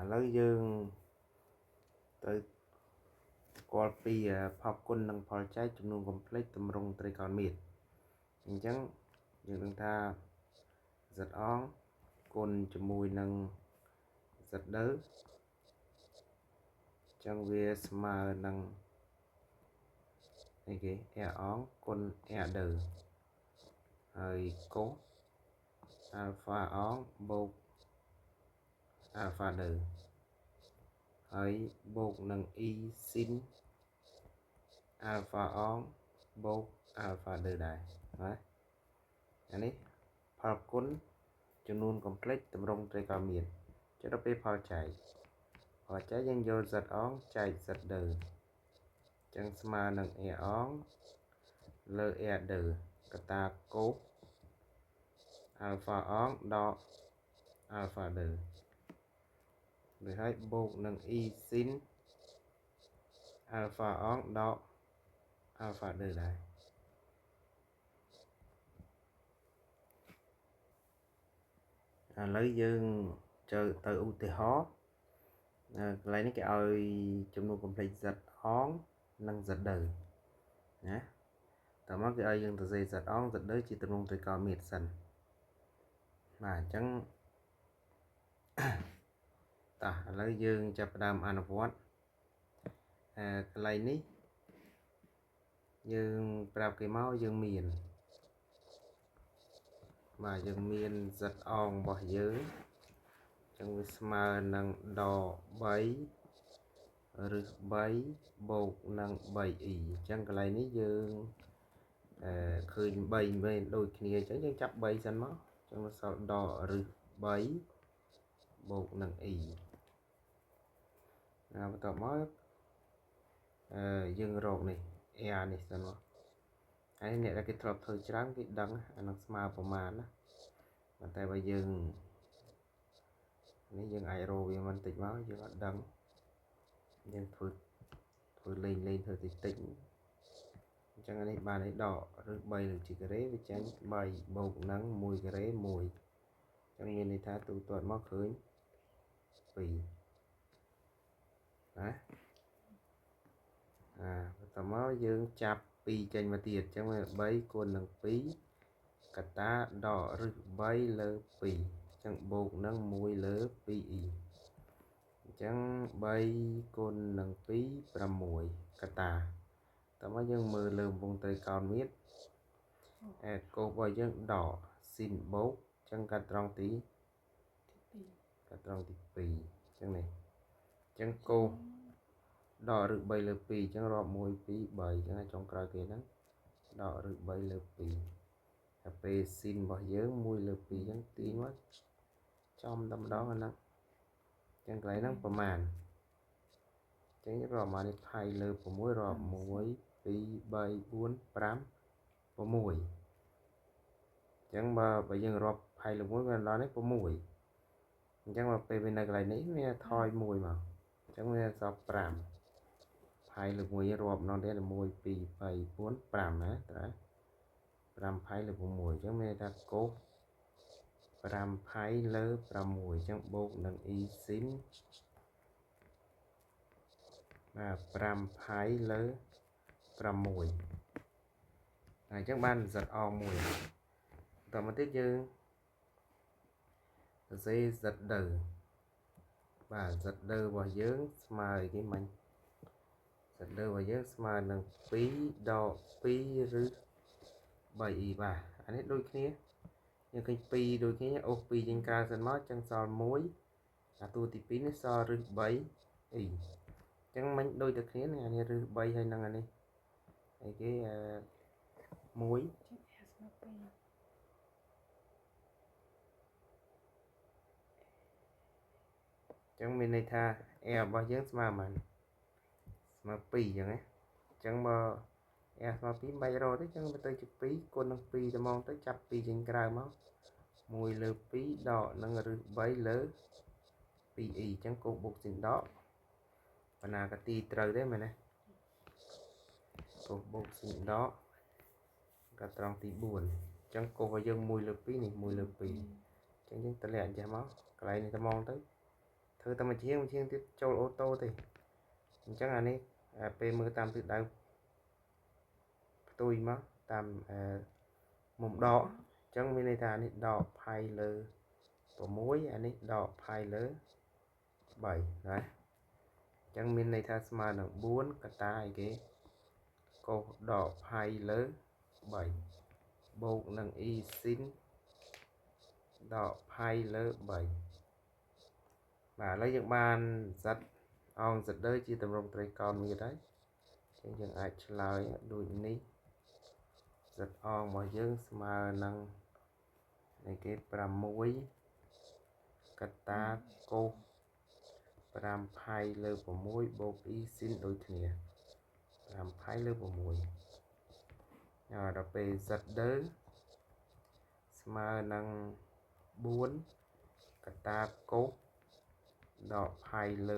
ឥឡូវយើងទៅស្គាល់ពីផលគុណនិងផលចែកចំនួន complex ទម្រង់ត្រីកោណមាត្រអញ្ចឹងយើងដឹងថា z អងគុណជាមួយនឹង z ដឺអញ្ចឹងវាស្មើនឹងអីគេ r អងគុណ r ដឺហើយកូស alpha អងបូក alpha ដឺហើយបូកនឹង e sin alpha អងបូក alpha ដឺដែរណាអានេះផលគុណចំនួន complex ទម្រង់ត្រីកោណមាត្រចុះដល់ពេលផលចែកផលចែកយើងយក z អងចែក z ដឺចឹងស្មើនឹង a អងលើ a ដឺកតាកូស alpha អងដក alpha ដឺឬហើយបូកនឹង e sin alpha អងដក alpha ដឺដែរឥឡូវយើងចូលទៅឧទាហរណ៍កន្លែងនេះគេឲ្យចំនួន complex z អងនិង z ដឺណាតើមកគេឲ្យយើងទៅសេ z អង z ដឺជាទម្រង់ត្រីកោណមាត្រសិនបាទអញ្ចឹងតោះឥឡូវយើងចាប់ផ្ដើមអនុវត្តកន្លែងនេះយើងប្រាប់គេមកយើងមានបាទយើងមាន z អងរបស់យើងអញ្ចឹងវាស្មើនឹងដក3ឬ3បូកនឹង 3e អញ្ចឹងកន្លែងនេះយើងឃើញ3មែនដូចគ្នាអញ្ចឹងយើងចាប់3សិនមកអញ្ចឹងសល់ដកឬ3បូកនឹង e ណាបន្ទាប់មកយើងរកនេះ r នេះសិនមកហើយអ្នកដែលគេធ្លាប់ធ្វើច្រើនគេដឹងអានឹងស្មើប្រមាណណាប៉ុន្តែបើយើងនេះយើងអាចរកវាមិនតិចមកយើងអត់ដឹងយើងធ្វើធ្វើលេងលេងធ្វើតិចតិចអញ្ចឹងអានេះបានឲ្យដកឬ3ឬជាការ៉េវាចេញ3បូកនឹង1ការ៉េ1អញ្ចឹងមានន័យថាទូទាត់មកឃើញ2ណាអាបន្តមកយើងចាប់2ចេញមកទៀតអញ្ចឹង3គុណនឹង2កតាដកឬ3លើ2អញ្ចឹងបូកនឹង1លើ 2e អញ្ចឹង3គុណនឹង2 6កតាតើមកយើងមើលលើវងត្រីកោណមាត្រអេកូសរបស់យើងដកស៊ីនបូកអញ្ចឹងកាត់ត្រង់ទី2កាត់ត្រង់ទី2អញ្ចឹងនេះអញ្ចឹងកូសដកឬ3លើ2អញ្ចឹងរាប់1 2 3អញ្ចឹងចុងក្រោយគេហ្នឹងដកឬ3លើ2ហើយពេលស៊ីនរបស់យើង1លើ2អញ្ចឹងទាញមកចំតែម្ដងអាហ្នឹងអញ្ចឹងកន្លែងហ្នឹងប្រមាណអញ្ចឹងរាប់មកនេះផៃលើ6រាប់1 2 3 4 5 6អញ្ចឹងបើយើងរាប់ផៃលើ1វាដល់នេះ6អញ្ចឹងបើពេលវានៅកន្លែងនេះវាថយ1មកអញ្ចឹងវាសល់5ផៃលើ1រាប់ម្ដងទៀត1 2 3 4 5ណាត្រូវ5ផៃលើ6អញ្ចឹងមានន័យថាកូស5ផៃលើ6អញ្ចឹងបូកនឹង e ស៊ីនបាទ5ផៃលើ6អញ្ចឹងបាន z អងមួយបន្តមកទៀតយើងសរសេរ z ដឺបាទ z ដឺរបស់យើងស្មើអីគេមិញ z ដឺរបស់យើងស្មើនឹង2ដក2ឬ 3e បាទអានេះដូចគ្នាយើងឃើញ2ដូចគ្នាអូស2ចេញក្រៅសិនមកចឹងសល់1អាតួទី2នេះសល់ឬ 3e អញ្ចឹងមិញដូចតែគ្នាអានេះឬ3ហើយនឹងអានេះអីគេ1ចឹងមានន័យថា r របស់យើងស្មើប៉ុន្មានស្មើ2អញ្ចឹងណាអញ្ចឹងបើ r ស្មើ2មិនបាច់រកទេអញ្ចឹងវាទៅជា2គុណនឹង2តែហ្មងទៅចាប់2ចេញក្រៅមក1លើ2ដកនឹងឬ3លើ 2e អញ្ចឹងកូសបូកស៊ីនដកបណ្ណាកទីត្រូវទេមែនទេកូសបូកស៊ីនដកកាត់ត្រង់ទី4អញ្ចឹងកូសរបស់យើង1លើ2នេះ1លើ2អញ្ចឹងយើងតម្លាក់អញ្ចេះមកកន្លែងនេះតែហ្មងទៅ ធ្វើតែមួយជាងមួយជាងទៀតចូលអូតូទេអញ្ចឹងអានេះពេលមើលតាមទិសដៅផ្ទុយមកតាមមុំដកអញ្ចឹងមានន័យថានេះដកផៃលើ6អានេះដកផៃលើ3ណាអញ្ចឹងមានន័យថាស្មើនឹង4កតាអីគេកុសដកផៃលើ3បូកនឹង e ស៊ីនដកផៃលើ3បាទឥឡូវយើងបាន z អង្គ z ជាទម្រង់ត្រីកោណមានហើយអញ្ចឹងយើងអាចឆ្លើយដូចនេះ z អង្គរបស់យើងស្មើនឹងនេះគេ6កតាកុស5ផៃលើ6បូក e ស៊ីនដូចគ្នា5ផៃលើ6ហើយដល់ពេល z ស្មើនឹង4កតាកុសដកផៃលើ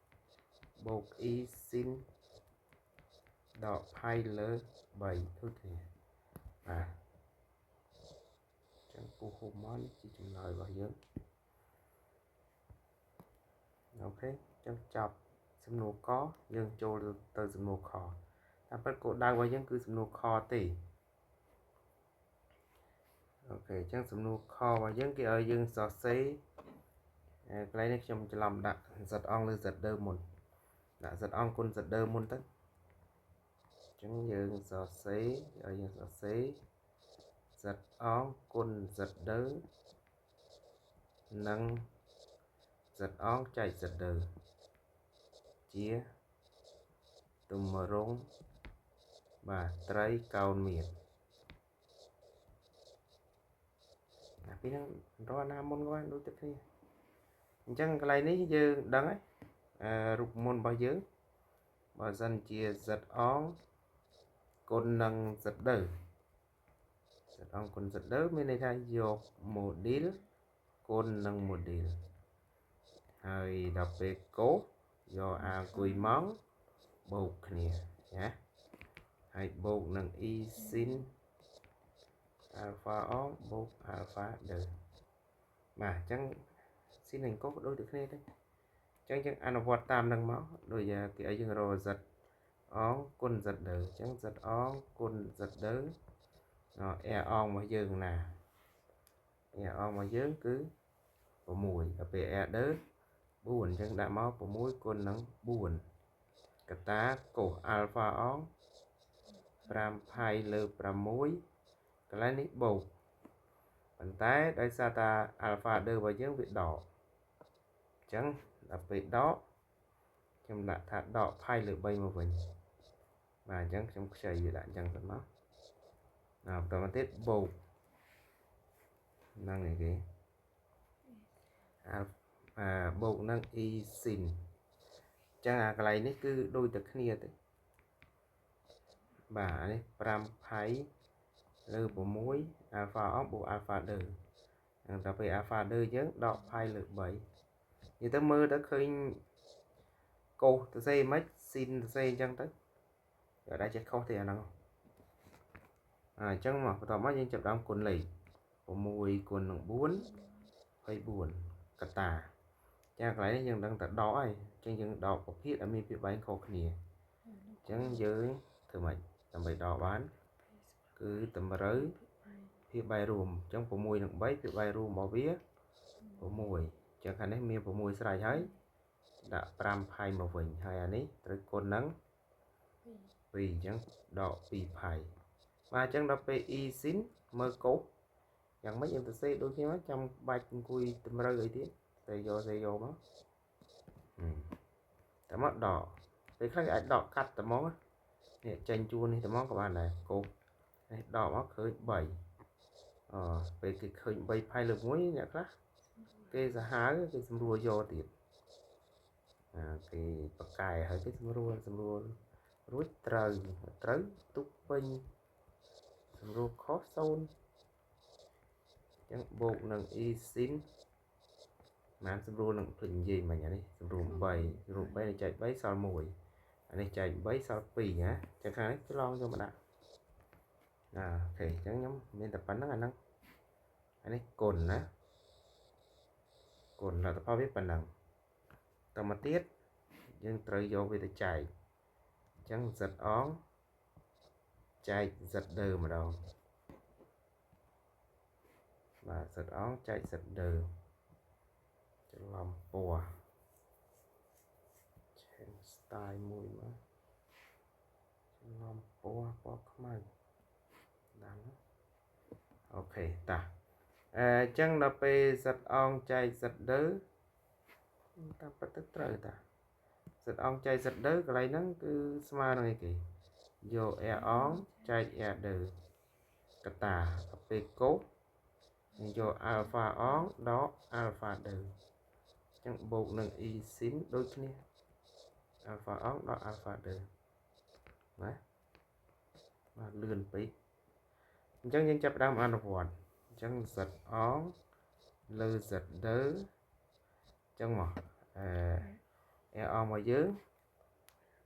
3បូក e ស៊ីនដកផៃលើ3ដូចគ្នាបាទចឹងពូហូម៉ាន់ជាចម្លើយរបស់យើងអូខេចឹងចប់សំណួរកយើងចូលទៅសំណួរខតាមពិតគោលដៅរបស់យើងគឺសំណួរខទេអូខេចឹងសំណួរខរបស់យើងគេឲ្យយើងសរសេរកន្លែងនេះខ្ញុំច្រឡំដាក់ z អង្គលើ z ដើមមុនដាក់ z អង្គគុណ z ដើមមុនទៅចឹងយើងសរសេរឲ្យយើងសរសេរ z អង្គគុណ z ដើមនិង z អង្គចែក z ដើមជាទម្រង់បាទត្រីកោណមានអាពីហ្នឹងរកណាមុនក៏បានដូចតែគ្នាអញ្ចឹងកន្លែងនេះយើងដឹងហើយរូបមន្តរបស់យើងបើសិនជា z អង្គគុណនឹង z ដើ z អង្គគុណ z ដើមានន័យថាយក module គុណនឹង module ហើយដល់ពេលកុសយកអាអង្គុយម៉ង់បូកគ្នាណាហើយបូកនឹង e ស៊ីន alpha អង្គបូក alpha ដើបាទអញ្ចឹងស៊ីននិងកុសដូចតែគ្នាទេអញ្ចឹងយើងអនុវត្តតាមនឹងមកដូចគេឲ្យយើងរក z អង្គគុណ z ដើអញ្ចឹង z អង្គគុណ z ដើ r អង្គរបស់យើងណា r អង្គរបស់យើងគឺ6ដល់ពេល r ដើ4អញ្ចឹងដាក់មក6គុណនឹង4កតាកុស alpha អង្គ5ផៃលើ6កន្លែងនេះបូកប៉ុន្តែដោយសារតា alpha ដើរបស់យើងវាដកអញ្ចឹងដល់ពេលដកខ្ញុំដាក់ថាដកផៃលើ3មកវិញបាទអញ្ចឹងខ្ញុំខ្ចីវាដាក់អញ្ចឹងសិនមកណាបន្តមកទៀតបូកហ្នឹងឯគេអាបូកនឹង e ស៊ីនអញ្ចឹងអាកន្លែងនេះគឺដូចតែគ្នាទេបាទអានេះ5ផៃលើ6 alpha អង្គបូក alpha ដើហ្នឹងដល់ពេល alpha ដើយើងដកផៃលើ3និយាយទៅមើលទៅឃើញកុសទៅសេមិនស៊ីនទៅសេអញ្ចឹងទៅអត់ដែរចេះខុសទេអាហ្នឹងអញ្ចឹងមកបន្ទាប់មកយើងចាប់ដើមគុណលេខ6គុណនឹង4 24កតាចាកន្លែងនេះយើងដឹងតែដកហើយអញ្ចឹងយើងដកប្រភេទឲ្យមានភាពបែងខុសគ្នាអញ្ចឹងយើងធ្វើម៉េចដើម្បីដកបានគឺតម្រូវភាពបែររួមអញ្ចឹង6និង3ភាពបែររួមរបស់វា6អញ្ចឹងខាងនេះមាន6ស្រេចហើយដាក់5ផៃមកវិញហើយអានេះត្រូវគុណនឹង2អញ្ចឹងដក2ផៃបាទអញ្ចឹងដល់ពេល e ស៊ីនមើលកុសយ៉ាងម៉េចយើងទៅសេដូចគ្នាមកចាំបាច់អង្គុយតម្រូវអីទៀតសេយកសេយកមកតែមកដកពេលខ្លះគេអាចដកកាត់តែមកនេះចេញជួននេះតែមកក៏បានដែរកុសនេះដកមកឃើញ3អពេលគេឃើញ3ផៃលើ1អ្នកខ្លះគេសាហាវគេសម្រួលយកទៀតអាគេបកែហើយគេសម្រួលសម្រួលរួចត្រូវត្រូវទុកពេញសម្រួលខុស0អញ្ចឹងបូកនឹង e ស៊ីនបានសម្រួលនឹងភ្លេចនិយាយមិញអានេះសម្រួល3សម្រួល3នេះចែក3សល់1អានេះចែក3សល់2ណាចឹងខាងនេះឆ្លងយកមកដាក់ណាអូខេអញ្ចឹងខ្ញុំមានតែប៉ុណ្្នឹងអាហ្នឹងអានេះគុណណាគុណលទ្ធផលវាប៉ុណ្ណឹង តមកទៀតយើងត្រូវយកវាទៅចែកអញ្ចឹង z អងចែក z ដើម្ដងបាទ z អងចែក z ដើច្រឡំពណ៌ change style មួយមកច្រឡំពណ៌ពណ៌ខ្មៅដាំOK តាអញ្ចឹងដល់ពេល z អងចែក z ដើតាមពិតទៅត្រូវតា z អងចែក z ដើកន្លែងហ្នឹងគឺស្មើនឹងអីគេយក r អងចែក r ដើកតាដល់ពេលកូសយើងយក alpha អងដក alpha ដើអញ្ចឹងបូកនឹង e sin ដូចគ្នា alpha អងដក alpha ដើណាបាទលឿនពេកអញ្ចឹងយើងចាប់ផ្ដើមអនុវត្តអញ្ចឹង z អងលើ z ដើអញ្ចឹងមកអឺ r អងមកយើង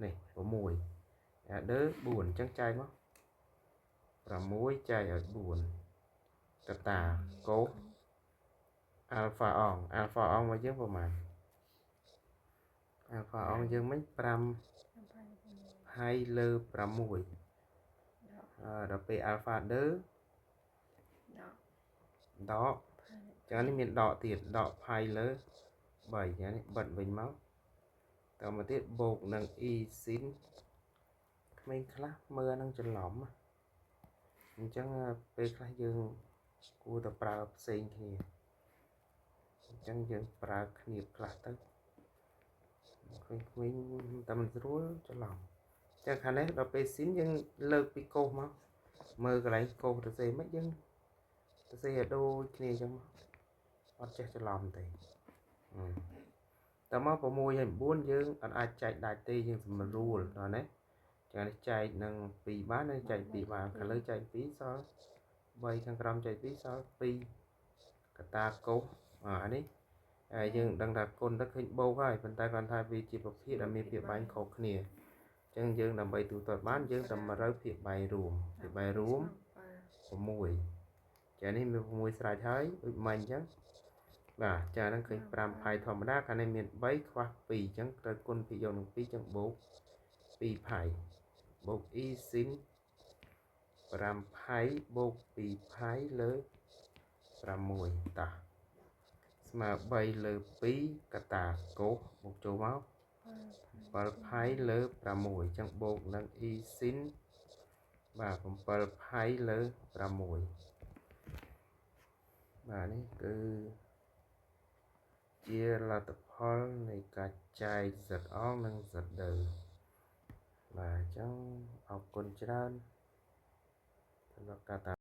នេះ6 r ដើ4អញ្ចឹងចែកមក6ចែកឲ្យ4កតាកូស alpha អង alpha អងមកយើងប្រហែល alpha អងយើងមិញ5ផៃលើ6អឺដល់ពេល alpha ដើដកចឹងនេះមានដកទៀតដកផៃលើ3ចឹងនេះបិទវិញមកតមកទៀតបូកនឹង e sin ក្មេងខ្លះមើលនឹងច្រឡំអញ្ចឹងពេលខ្លះយើងគួរតែប្រើផ្សេងគ្នាអញ្ចឹងយើងប្រើគ្នាខ្លះទៅក្មេងៗតែមិនស្រួលច្រឡំចឹងខាងនេះដល់ពេល sin យើងលើកពីកោសមកមើលកន្លែងកោសទៅសេមិនយើងទៅសេឲ្យដូចគ្នាអញ្ចឹងមកអត់ចេះច្រឡំទេតមក6ហើយ9យើងអត់អាចចែកដាច់ទេយើងសម្រួលដល់ណាចានេះចែកនឹង2បានហើយចែក2បានខាងលើចែក2សល់3ខាងក្រោមចែក2សល់2កតាកោសអានេះហើយយើងដឹងថាគុណទៅឃើញបូកហើយប៉ុន្តែគាត់ថាវាជាប្រភេទដែលមានភាគបែងខុសគ្នាអញ្ចឹងយើងដើម្បីទូទាត់បានយើងតម្រូវភាគបែងរួមភាគបែងរួម6ចានេះមាន6ស្រេចហើយដូចមិញអញ្ចឹងបាទចាហ្នឹងឃើញ5ផៃធម្មតាខាងនេះមាន3ខ្វះ2អញ្ចឹងត្រូវគុណភាគយកនឹង2អញ្ចឹងបូក2ផៃបូក e sin 5ផៃបូក2ផៃលើ6តាស្មើ3លើ2កតាកូសបូកចូលមក7ផៃលើ6អញ្ចឹងបូកនឹង e sin បាទ7ផៃលើ6បាទនេះគឺជាលទ្ធផលនៃការចែក z អងនិង z ដើបាទអញ្ចឹងអរគុណច្រើនសម្រាប់ការតាម